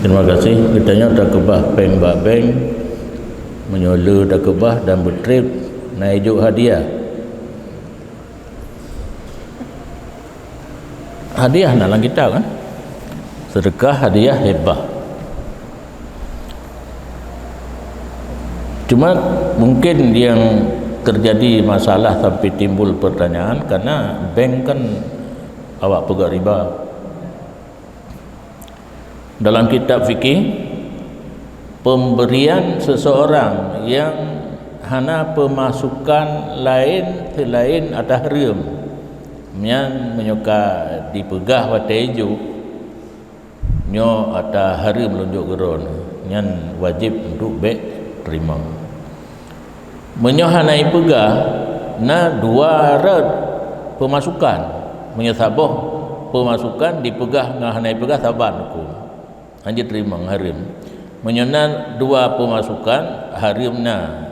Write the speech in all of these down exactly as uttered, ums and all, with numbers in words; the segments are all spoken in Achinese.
Terima kasih. Geutanyoe takeubah péng bak bank, meunyoe le takeubah dan beutrép, na ijok hadiah. Hadiah na lam kitab kan? Sedekah, hadiah, hibah. Cuma mungkin yang terjadi masalah sampai timbul pertanyaan karena bank kan awak peugah riba. Dalam kitab fikih, pemberian seseorang yang hana pemasukan lain selain ata hareuem, nyan meunyoe ka dipeugah watée jok, nyoe ata hareuem lôn jok keudroe, nyan wajéb untuk bék teurimong. Meunyoe hana ipeugah, na dua rot peumasukan. Meunyoe saboh peumasukan dipeugah ngon hana ipeugah saban huköm. Hana jiteurimong, hareuem. Meunyoe na dua peumasukan, hareuem na.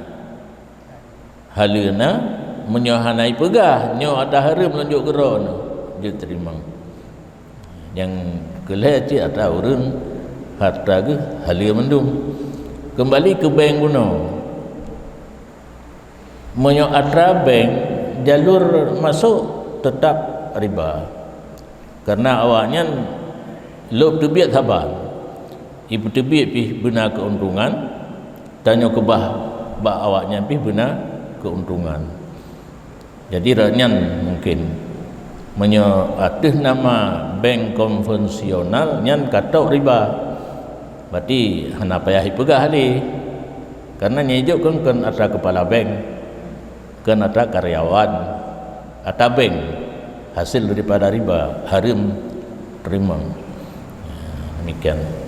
Haleue na, meunyoe hana ipeugah, nyoe ata hareuem lôn jok keudroe, jiteurimong. Nyang keu lhée cit ata ureuëng hareuta geuh haleue mandum. Keumbali keu bank bunoe. Meunyoe atra bank, jalur masôk teutab riba. Kareuna awaknyan lôb teubiet saban. Ipeuteubiet pih beuna keuuntongan, tanyoe keubah bak awaknyan pih beuna keuuntongan. Jadi, rot nyan mungkin. Meunyoe ateueh nama bank konvensional, nyan ka top riba. Berarti hana payah ipeugah lé. Kareuna nyang ijok kan kon atra keupala bank, kon atra karyawan, atra bank. Hasil daripada riba, hareuem teurimong. Demikian.